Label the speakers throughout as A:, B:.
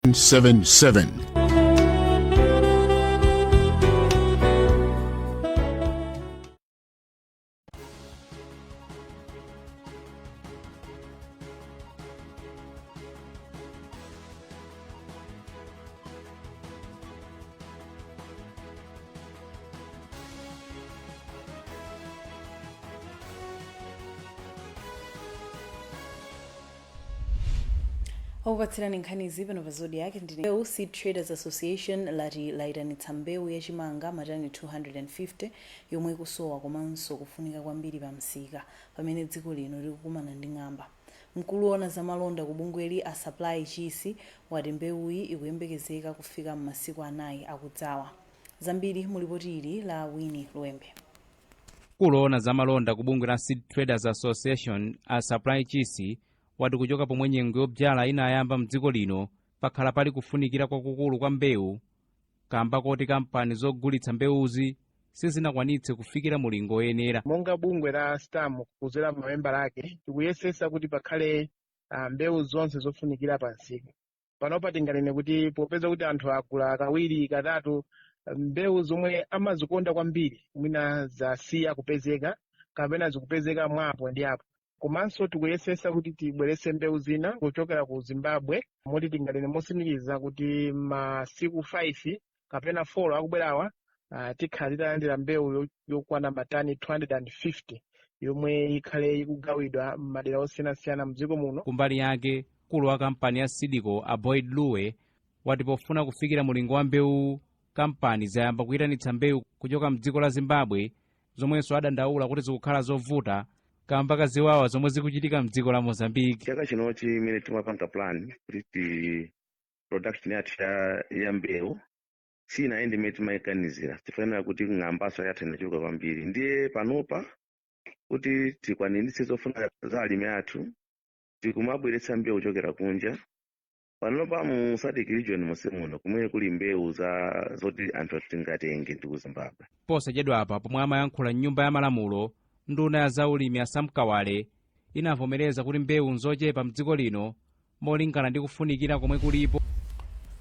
A: 77.
B: Okupatsirani nkhanizi pano pa Zodiak ndine Mbewu. Seed Traders Association lati layitanitsa mbewu yachimanga matani 250 yomwe ikusowa komanso kufunika kwambiri pa msika pamene dziko lino likukumana ndi ng'amba. Mkulu woona zamalonda ku bungweli, a Supply Chisi, wati mbewuyi ikuyembekezeka kufika m'masiku 4 akudzawa. Zambiri mu lipoti ili la Winnie Lwembe.
C: Mkulu woona zamalonda ku bungwe la Seed Traders Association, a Supply Chisi, wati kuchoka pomwe nyengo yobzala inayamba mdziko lino, pakhala pali kufunikira kwakukulu kwa mbewu kamba koti kampani zogulitsa mbewuzi sizinakwanitse kufikira mulingo woyenera.
D: Monga bungwe la STAM, kudzera mamembala ake, tikuyesesa kuti pakhale mbewu zonse zofunikira pa msika. Panopa tinganene kuti popeza kuti anthu agula kawiri, katatu, mbewu zomwe amazikonda kwambiri mwina zasiya kupezeka kapena zikupezeka mwapo ndi apo. Komanso tikuyesesa kuti tibweretse mbewu zina kuchokera ku Zimbabwe, moti tinganene motsimikiza kuti masiku 5 kapena 4 akubwerawa tikhala titalandira mbewu yokwana matani 250 yomwe ikhale ikugawidwa m'madera osiyanasiyana mdziko muno.
C: Kumbali yake, mkulu wa kampani ya Seed Co, a Boyd Luwe, wati pofuna kufikira mulingo wa mbewu, kampani zayamba kuyitanitsa mbewu kuchoka mdziko la Zimbabwe, zomwenso adandaula kuti zikukhala zovuta kamba ka ziwawa zomwe zikuchitika mdziko la Mozambique.
E: Chaka chinochi imene timapanga plan kuti ti production yathu ya mbewu sinayende imene timayiganizira, tifanira kuti ng'ambaso yathu inachuluka kwambiri. Ndiye panopa kuti tikwaniritse zofuna za alimi athu, tikumabweretsa mbewu kuchokera kunja. Panopa mu SADC region monse muno, kumene kuli mbewu za zoti anthu tingatenge ndi ku Zimbabwe.
C: Posachedwapa, pomwe amayankhula mnyumba ya malamulo, nduna ya zaulimi a Sam Kawale inavomereza kuti mbewu nzochepa mdziko lino molingana ndi kufunikira komwe kulipo.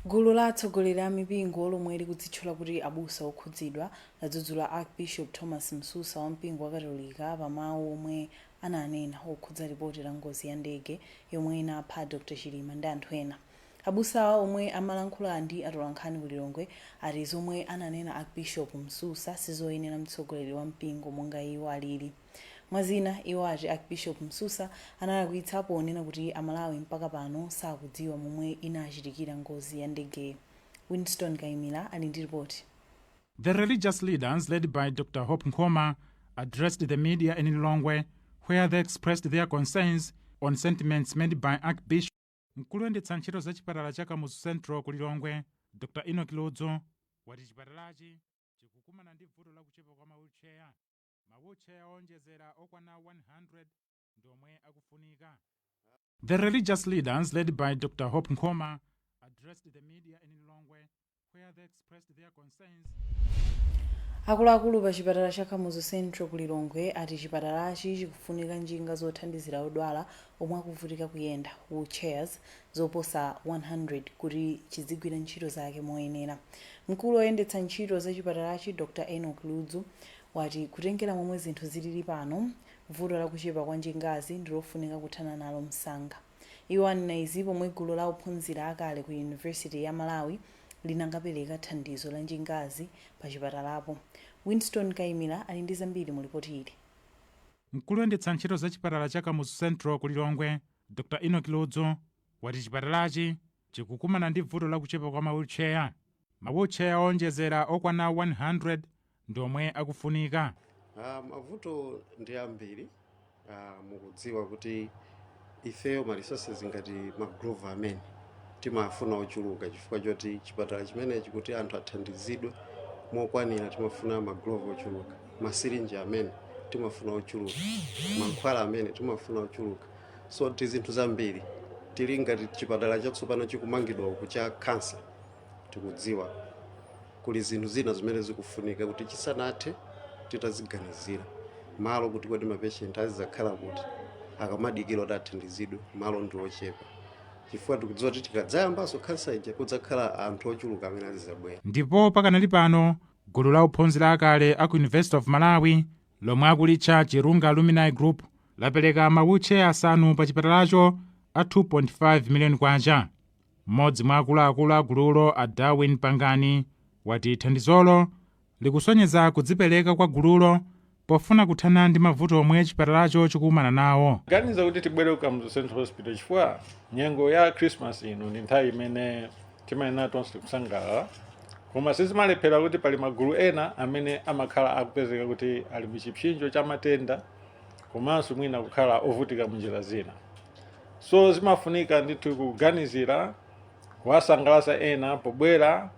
B: Gulu la atsogoleri a mipingo lomwe likudzitchula kuti Abusa Okhudzidwa ladzudzula Archbishop Thomas Msusa wa mpingo wa Katolika pa mawu omwe ananena okhudza ripoti la ngozi ya ndege yomwe inapha Dr Chilima ndi anthu ena. Abusawa, omwe amalankhula ndi atolankhani ku Lilongwe, ati zomwe ananena Archbishop Msusa sizoyenera mtsogoleri wa mpingo monga iwo alili. Mwazina, iwo ati Archbishop Msusa analakwitsa ponena kuti Amalawi mpaka pano sakudziwa momwe inachitikira ngozi ya ndegeyo. Winston Kaimira ali ndi ripoti.
F: The religious leaders, led by Dr. Hope Nkhoma, addressed the media in Lilongwe, where they expressed their concerns on sentiments made by Archbishop. Mkulu woyendetsa ntchito za chipatala cha Kamuzu Central ku Lilongwe, Dr. Enoch Ludzu, wati chipatalachi chikukumana ndi vuto la kuchepa kwa ma wheelchair. Ma wheelchair owonjezera okwana 100 ndi omwe akufunika. The religious leaders, led by Dr. Hope Nkhoma, addressed the media in Lilongwe, where they expressed their concerns.
B: Akuluakulu pa chipatala cha Kamuzu Central ku Lilongwe ati chipatalachi chikufunika njinga zothandizira odwala omwe akuvutika kuyenda, wheelchairs, zoposa 100 kuti chizigwira ntchito zake moyenera. Mkulu oyendetsa ntchito za chipatalachi, Dr Enoch Ludzu, wati kutengera momwe zinthu zilili pano, vuto la kuchepa kwa njingazi ndilofunika kuthana nalo msanga. Iwo anena izi pomwe gulu la ophunzira akale ku University ya Malawi linakapereka thandizo la njingazi pa chipatalapo. Winston Kaimira ali ndi zambiri mu ripoti ili.
F: Mkulu woyendetsa ntchito za chipatala cha Kamuzu Central ku Lilongwe, Dr. Enoch Ludzu, wati chipatalachi chikukumana ndi vuto la kuchepa kwa ma wheelchair. Ma wheelchair owonjezera okwana 100 ndi omwe akufunika.
G: Mavuto ndi ambiri. Mukudziwa kuti ifeyo ma resources ngati ma glove amene timafuna ochuluka, chifukwa choti chipatala chimenechi kuti anthu athandizidwe mokwanira timafuna ma glove ochuluka, masirinji amene timafuna ochuluka, mankhwala amene timafuna ochuluka. So ti zinthu zambiri. Tili ngati chipatala chatsopano chikumangidwa uku cha cancer, tikudziwa kuli zinthu zina zimene zikufunika kuti chisanathe titaziganizira. Malo kuti kodi ma patient azidzakhala kuti akamadikira kuti athandizidwe, malo ndi ochepa. Chifukwa tikudziwa kuti tikadzayambanso khansa ija, kudzakhala anthu ochuluka amene azizabwera.
F: Ndipo pakanali pano gulu la ophunzira akale aku University of Malawi lomwe akulitcha Chirunga Alumni Group lapereka ma wheelchair asanu pa chipatalacho a 2.5 miliyoni kwacha. Mmodzi mwa akuluakulu a gululo, a Darwin Pangani, wati thandizolo likusonyeza kudzipereka kwa gululo pofuna kuthana ndi mavuto omwe chipatalacho chikukumana nawo.
A: Ganiza kuti tibwere ku Kamuzu Central Hospital chifukwa nyengo ya Christmas ino ndi nthawi imene timayenera tonse kusangalala, koma sizimalephera kuti pali magulu ena amene amakhala akupezeka kuti ali muchipsinjo cha matenda komanso mwina kukhala ovutika munjira zina. So zimafunika ndithu kuganizira kuwasangalatsa ena pobwera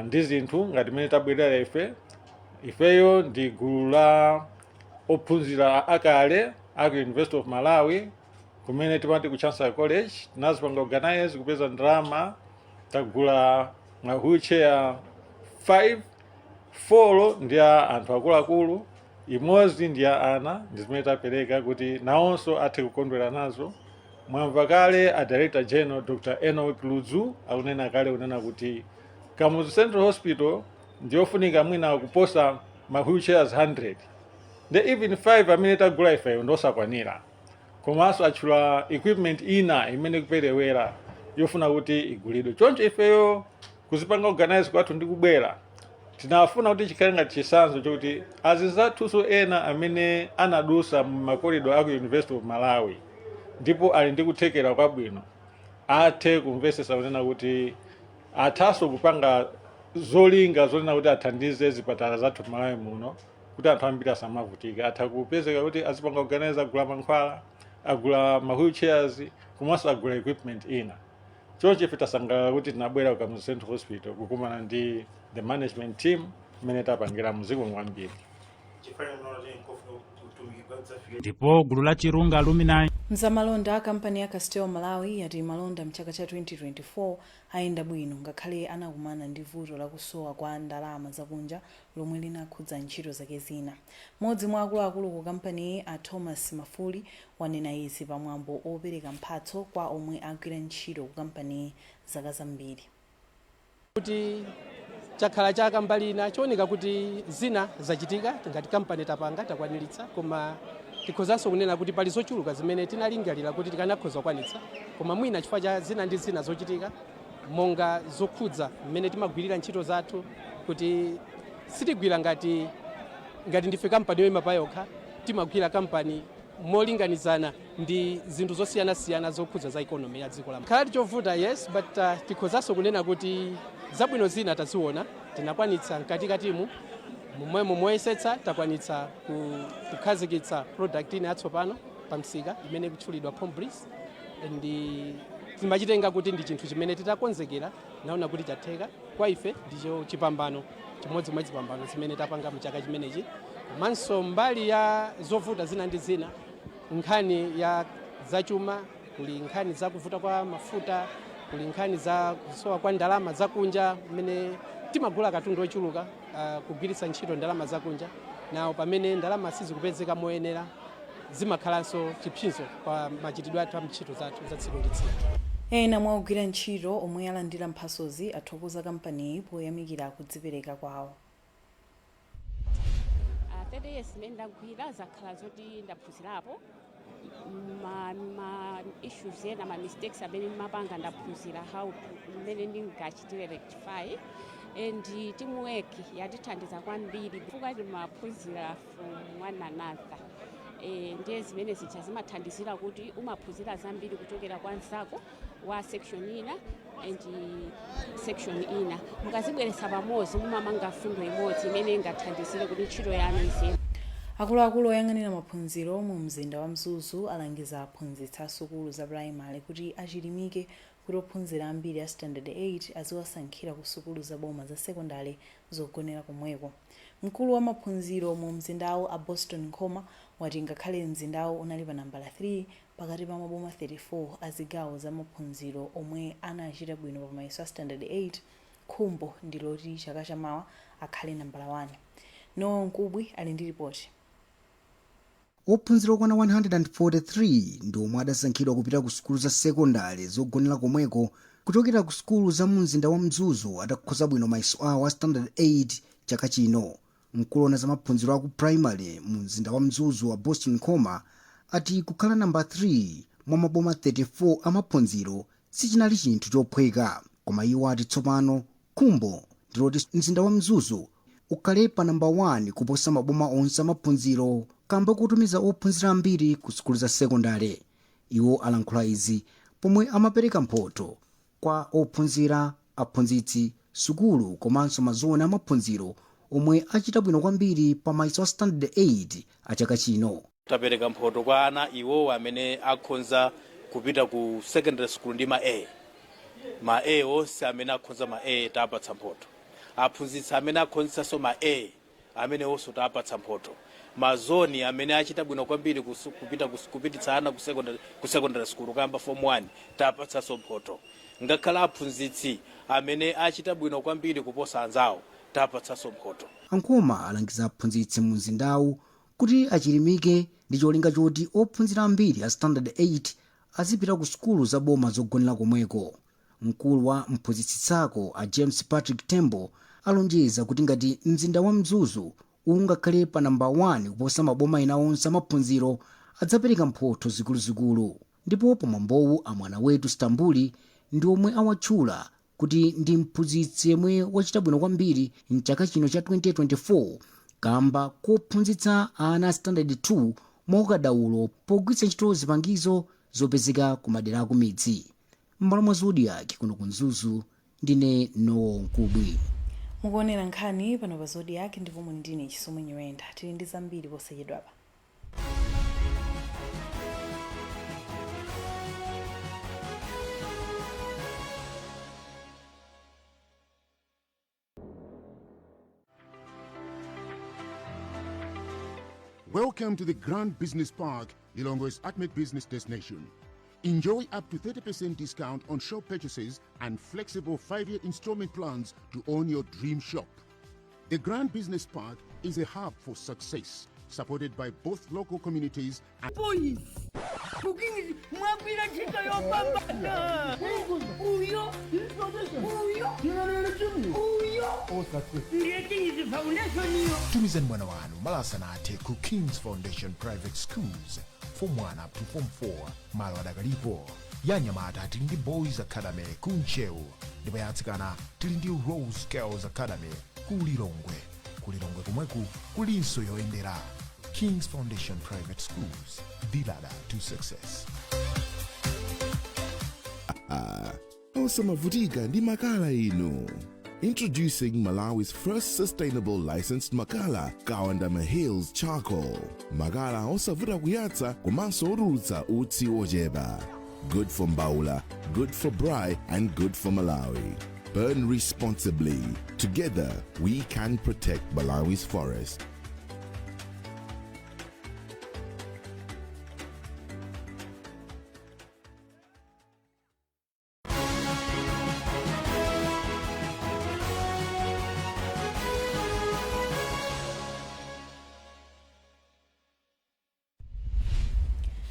A: ndi zinthu ngati mmene tabwerera ife. Ifeyo ndi gulu la ophunzira akale aku University of Malawi, kumene timati ku Chancellor College. Tinazipanga organize kupeza ndalama, tagula ma wheelchair 5, 4 ndi a anthu akuluakulu, imodzi ndi ya ana. Ndi zimene tapereka kuti nawonso athe kukondwera nazo. Mwamva kale a Director General Dr Enoch Ludzu akunena kale kunena kuti Kamuzu Central Hospital ndiyofunika mwina kuposa ma wheelchairs 100. Ndi even 5 amene tagula ifeyo ndosakwanira. Komanso atchula equipment ina imene kuperewera yofuna kuti igulidwe. Choncho ifeyo kuzipanga organize kwathu ndi kubwera, tinafuna kuti chikhale ngati chitsanzo chokuti azinzathunso ena amene anadusa mu aku University of Malawi ndipo ali ndi kuthekera kwabwino athe kumvetsetsa kunena kuti athanso kupanga zolinga zonena kuti athandize zipatala zathu Malawi muno kuti anthu ambiri asamavutike. Atha kupezeka kuti azipanga organize, agula mankhwala, agula ma wheelchairs, komanso agula equipment ina. Choncho ife tasangalala kuti tinabwera ku Kamuzu Central Hospital kukumana ndi the management team imene tapangira muziko kwambiri.
F: Ndipo gulu la Chirunga Alumni
B: Mzamalonda, kampani ya Castel Malawi yati malonda mchaka cha 2024 ayenda bwino ngakhale anakumana ndi vuto lakusowa kwa ndalama zakunja lomwe linakhudza ntchito zake zina. Mmodzi mwa akuluakulu ku kampaniyi, a Thomas Mafuli, wanena izi pamwambo opereka mphatso kwa omwe agwira ntchito ku kampaniyi zaka zambiri.
H: Kuti chakhala chaka mbali ina chooneka kuti zina zachitika ngati kampani, tapanga, takwaniritsa, koma tikhozanso kunena kuti pali zochuluka zimene tinalingalira kuti tikanakhoza kukwanitsa, koma mwina chifukwa cha zina ndi zina zochitika monga zokhudza mmene timagwirira ntchito zathu, kuti sitigwira ngati ndife kampani yoyima payokha, timagwira kampani molinganizana ndi zinthu zosiyanasiyana zokhudza za economy ya dziko la khalati chovuta. Yes, but tikhozanso kunena kuti zabwino zina taziona, tinakwanitsa mkatikatimu momwemo moyesetsa, takwanitsa kukhazikitsa product ina yatsopano pamsika imene ikutchulidwa Pomebreeze. Ndi timachitenga kuti ndi chinthu chimene titakonzekera naona kuti chatheka, kwa ife ndicho chipambano chimodzi mwa zipambano zimene tapanga mchaka chimenechi. Komanso mbali ya zovuta zina ndi zina, nkhani ya zachuma, kuli nkhani za kuvuta kwa mafuta, kuli nkhani za kusowa kwa ndalama zakunja mmene timagula katundu ochuluka kugwiritsa ntchito ndalama zakunja. Nawo pamene ndalama sizikupezeka moyenera, zimakhalanso chipsinjo pa machitidwe athu a ntchito zathu za tsiku ndi tsiku.
B: Ena mwa ogwira ntchito omwe alandira mphatsozi athokoza kampaniyi poyamikira kudzipereka kwawo.
I: 30 years imene ndagwira, zakhala zoti ndaphunzirapo ma issues ena, ma mistakes amene ndimapanga, ndaphunzira how mmene ndingachitire rectify. And teamwork yatithandiza kwambiri chifukwa timaphunzira from one another. Ndiye zimene zija zimathandizira kuti umaphunzira zambiri kuchokera kwa mzako wa section ina and section ina. Mukazibweretsa pamodzi, mumamanga fundo imodzi imene ingathandizire kuti ntchito yanu iziyenda.
B: Akuluakulu oyang'anira maphunziro mu mzinda wa Mzuzu alangiza aphunzitsi a sukulu za primary kuti achilimike kuti ophunzira ambiri a standard 8 aziwasankhira ku sukulu za boma za sekondari zogonera komweko. Mkulu wa maphunziro mu mzindawu, a Boston Nkhoma, wati ngakhale mzindawu unali pa nambala 3 pakati pa maboma 34 a zigawo za maphunziro omwe anachita bwino pa mayeso a standard 8, khumbo ndi loti chaka chamawa akhale nambala 1. Nowa Nkubwi ali ndi ripoti.
J: Ophunzira okwana 143 ndi omwe adasankhidwa kupita ku sukulu za sekondale zogonera komweko kuchokera ku sukulu za mu mzinda wa Mzuzu atakhoza bwino mayeso awo a Standard 8 chaka chino. Mkulu woona za maphunziro aku primary mu mzinda wa Mzuzu wa Boston Nkhoma ati kukhala namba 3 mwa maboma 34 amaphunziro sichinali chinthu chophweka, koma iwo ati tsopano khumbo ndiloti mzinda wa Mzuzu ukhale pa namba 1 kuposa maboma onse amaphunziro kamba kutumiza ophunzira ambiri ku sukulu za sekondale. Iwo alankhula izi pomwe amapereka mphotho kwa ophunzira, aphunzitsi, sukulu komanso mazoni amaphunziro omwe achita bwino kwambiri pa mayeso a Standard 8 a chaka chino.
K: Tapereka mphoto kwa ana iwowo amene akhonza kupita ku secondary school ndi ma A. Ma A onse amene akhonza ma A tapatsa mphoto. Aphunzitsi amene akhonzanso ma A amene onso tapatsa mphoto. Mazoni amene achita bwino kwambiri kupititsa ana ku secondary school kuyamba Form 1 tapatsanso mphoto. Ngakhale aphunzitsi amene achita bwino kwambiri kuposa anzawo tapatsanso mphoto.
J: Ankhoma alangiza aphunzitsi mu mzindawu kuti achilimike ndi cholinga choti ophunzira ambiri a Standard 8 azipita ku sukulu za boma zogonera komweko. Mkulu wa mphunzitsitsako a James Patrick Tembo alonjeza kuti ngati mzinda wa Mzuzu ungakhale pa namba 1 kuposa maboma ena onse amaphunziro, adzapereka mphotho zikuluzikulu. Ndipo pamwambowu amwana wetu Stambuli ndi omwe awatchula kuti ndi mphunzitsi yemwe wachita bwino kwambiri mchaka chino cha 2024 kamba kophunzitsa ana a Standard 2 mwaukadaulo pogwiritsa ntchito zipangizo zopezeka ku madera akumidzi. M'malo mwa Zodiak kuno ku Mzuzu, ndine Nowo Mkubwi.
B: Mukuonera nkhani pano pa Zodiak ndipo muli ndine Chisomo Nyirenda. Tili ndi zambiri posachedwapa.
L: Welcome to the Grand Business Park, Lilongwe's ultimate business destination. Enjoy up to 30% discount on shop purchases and flexible 5-year installment plans to own your dream shop. The Grand Business Park is a hub for success, supported by both local communities and
M: Boys, ku Kings mwagwira ntchito yopambana. Uyo uyo uyo ndiye Kings Foundation iyo.
N: Tumizani mwana wanu malasanathe ku Kings Foundation Private Schools, Form 1 up to Form 4, malo adakalipo. Yanyamata tili ndi Boys Academy ku Ntcheu, ndipo ya atsikana tili ndi Rose Girls Academy ku Lilongwe. Ku Lilongwe komweku kulinso yoyendera Kings Foundation Private Schools, the ladder to success.
O: Osamavutika ndi makala inu. Introducing Malawi's first sustainable licensed makala, Kawandama Hills Charcoal. Makala osavuta kuyatsa komanso otulutsa utsi ochepa. Good for mbaula, good for braai and good for Malawi. Burn responsibly. Together, we can protect Malawi's forest.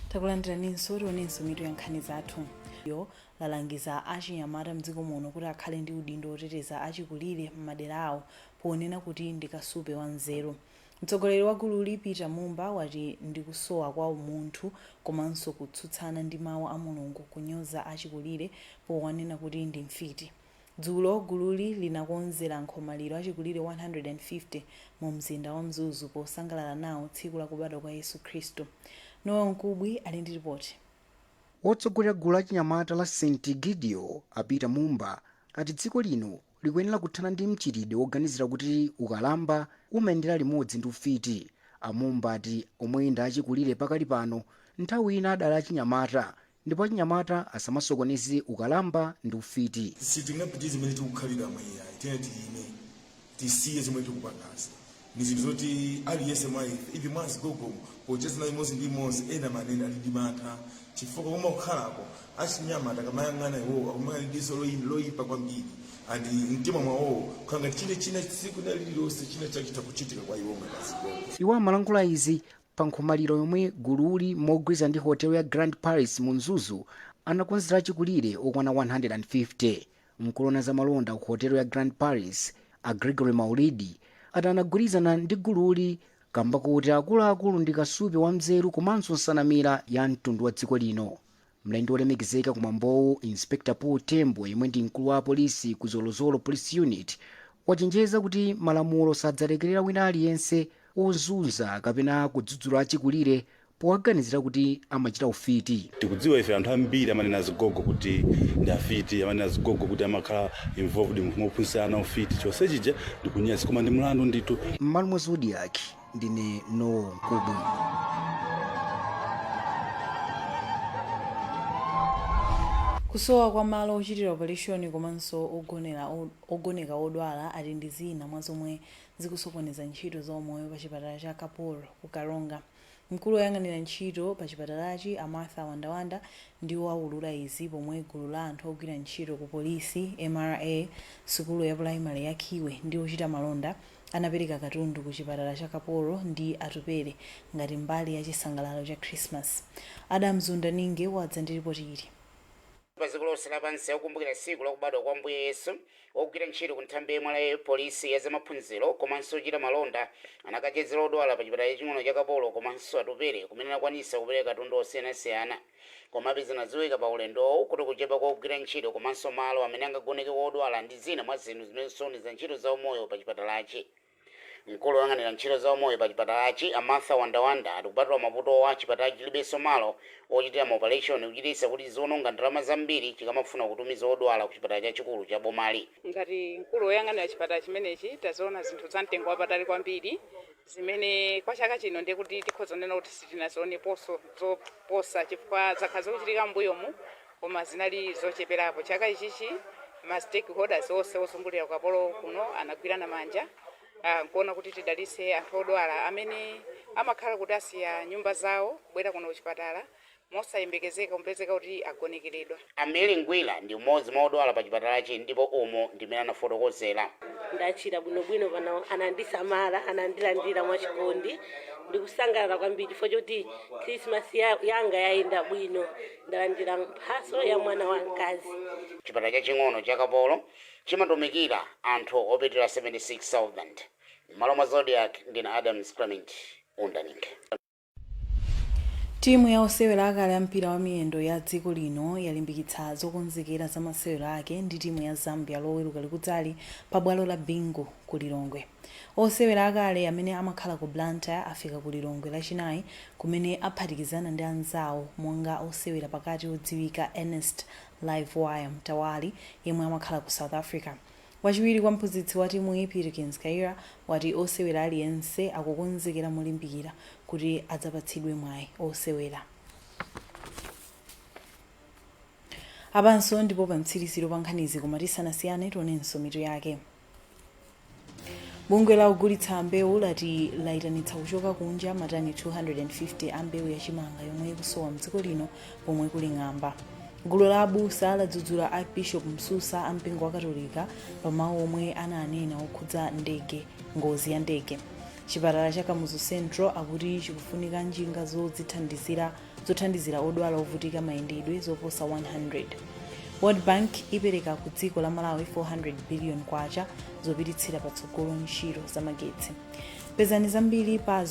B: Takulandiraninso. Tionenso mitu ya nkhani zathu. Yo lalangiza achinyamata mdziko muno kuti akhale ndi udindo oteteza achikulire m'madera awo ponena kuti ndi kasupe wa nzeru. Mtsogoleri wa gululi Peter Mumba wati ndi kusowa kwa umunthu komanso kutsutsana ndi mawu a Mulungu kunyoza achikulire powanena kuti ndi mfiti. Dzulo gululi linakonzera nkhomaliro achikulire 150 mu mzinda wa Mzuzu posangalala nawo tsiku lakubadwa kwa Yesu Khristu. Noel Mkubwi ali ndi ripoti.
J: Wotsogolera gulu la chinyamata la St Gideon a Peter Mumba ati dziko lino likuyenera kuthana ndi mchitidwe woganizira kuti ukalamba umayendera limodzi ndi ufiti. Amumba ati omwe ndi achikulire pakali pano nthawi ina adali achinyamata, ndipo achinyamata asamasokoneze ukalamba ndi ufiti.
P: Sitingapitirize zimene tikukhalira mweyayi. Tiyeni tiyime, tisiye zomwe tikupangazi. Ni zinthu zoti aliyense mwa ife, ivi mwa azigogomo pocheza nayo imodzi ndi imodzi, ena manene ali ndi mantha chifukwa komwe kukhalako achinyamata akamayang'ana iwowo akumayang'ana diso loyipa kwambiri, and mtima mwawowo kukhala ngati chine china tsiku na lililonse china chachita kuchitika kwa iwo ngati azigogo.
J: Iwo amalankhula izi Pa nkhomaliro yomwe gululi mogwirizana ndi hotelo ya Grand Paris mu Mzuzu anakonzera achikulire okwana 150. Mkulu woona za malonda ku hotelo ya Grand Paris, a Gregory Maulidi, ati anagwirizana ndi gululi kamba kuti akuluakulu ndi kasupe wa mzeru komanso nsanamira ya mtundu wa dziko lino. Mlendo wolemekezeka kumwambowu, Inspector Paul Tembo, yemwe ndi mkulu wa apolisi ku Zolozolo Police Unit, wachenjeza kuti malamulo sadzalekerera wina aliyense wozunza kapena kudzudzula achikulire powaganizira kuti amachita ufiti.
Q: Tikudziwa ife anthu ambiri amanena zigogo kuti ndi afiti, amanena zigogo kuti amakhala involved mophunzitsa ana ufiti. Chonse chija ndikunyasa, koma ndi mlandu ndithu.
J: M'malo mwa Zodiak, ndine Noel Mkubwi.
B: Kusowa kwa malo ochitira operation komanso ogoneka odwala ati ndi zina mwa zomwe zikusokoneza ntchito za umoyo pa chipatala cha Kaporo ku Karonga. Mkulu woyang'anira ntchito pa chipatalachi, a Martha Wandawanda, ndiwo aulula izi pomwe gulu la anthu ogwira ntchito ku polisi, MRA, sukulu ya pulaimali ya Khiwe ndi ochita malonda anapereka katundu ku chipatala cha Kaporo ndi Atupele ngati mbali ya chisangalalo cha Christmas. Adam Zundaninge wadza ndi ripoti ili.
R: Pa dziko lonse lapansi akukumbukira tsiku lakubadwa kwa Mbuye Yesu, ogwira ntchito ku nthambi ya MRA, polisi ya zamaphunziro komanso ochita malonda anakachezera odwala pa chipatala chaching'ono cha Kapolo komanso Atupele, kumene anakwanisa kupereka katundu osiyanasiyana. Komabe zinadziwika pa ulendowu kuti kuchepa kwa ogwira ntchito komanso malo amene angagoneke odwala ndi zina mwa zinthu zimene zisokoneza ntchito za umoyo pa chipatalachi. Mkulu woyang'anira ntchito za umoyo pa chipatalachi, a Martha Wandawanda, ati kupatula mavutowa, chipatalachi chilibenso malo ochitira ma operation, kuchititsa kuti ziononga ndalama zambiri chikamafuna kutumiza odwala ku chipatala chachikulu cha bomali.
S: Ngati mkulu woyang'anira chipatala chimenechi, taziona zinthu za mtengo wapatali kwambiri zimene kwa chaka chino ndiye kuti tikhoza kunena kuti sitinazioneponso zoposa, chifukwa zakhala zikuchitika m'mbuyomu koma zinali zocheperapo. Chaka ichichi ma stakeholders onse ozungulira ku Kapolo kuno anagwirana manja nkuona kuti tidalitse anthu odwala amene amakhala kuti asiya nyumba zawo kubwera kuno kuchipatala mosayembekezeka kupezeka kuti agonekeredwa.
R: Ameli Ngwira ndi mmodzi mwa odwala pa chipatalachi ndipo umo ndimene anafotokozera.
T: Ndachira bwinobwino pano, anandisamala, anandilandira mwachikondi. Ndikusangalala kwambiri chifukwa choti Christmas yanga yayenda bwino, ndalandira mphaso ya mwana wa mkazi.
R: Chipatala chaching'ono cha Kapolo chimatumikira anthu opitirira 76,000. M'malo mwa Zodiak, ndine Adams Clement Undaninge.
B: Timu ya osewera akale a mpira wa miyendo ya dziko lino yalimbikitsa zokonzekera za masewero ake ndi timu ya Zambia Loweruka likudzali pa bwalo la Bingu ku Lilongwe. Osewera akale amene amakhala ku Blantyre afika ku Lilongwe Lachinayi, kumene aphatikizana ndi anzawo monga osewera pakati odziwika Ernest Livewire Mtawali, yemwe amakhala ku South Africa. Wachiwiri kwa mphunzitsi wa timuyi, Peterkins Kaira, wati osewera aliyense akukonzekera molimbikira kuti adzapatsidwe mwayi osewera. Apanso ndipo pa mtsiriziro pa nkhanizi, koma tisanasiyane tionenso mitu yake. Bungwe la ogulitsa mbewu lati layitanitsa kuchoka kunja matani 250 a mbewu yachimanga yomwe ikusowa mdziko lino pomwe kuli ng'amba. Gulu la abusa ladzudzula Archbishop Msusa a mpingo wa Katolika pa mawu omwe ananena okhudza ndege ngozi ya ndege. Chipatala cha Kamuzu Central akuti chikufunika njinga zothandizira odwala ovutika mayendedwe zoposa 100. World Bank ipereka ku dziko la Malawi 400 billion kwacha zopititsira patsogolo ntchito zamagetsi. Pezani zambiri pa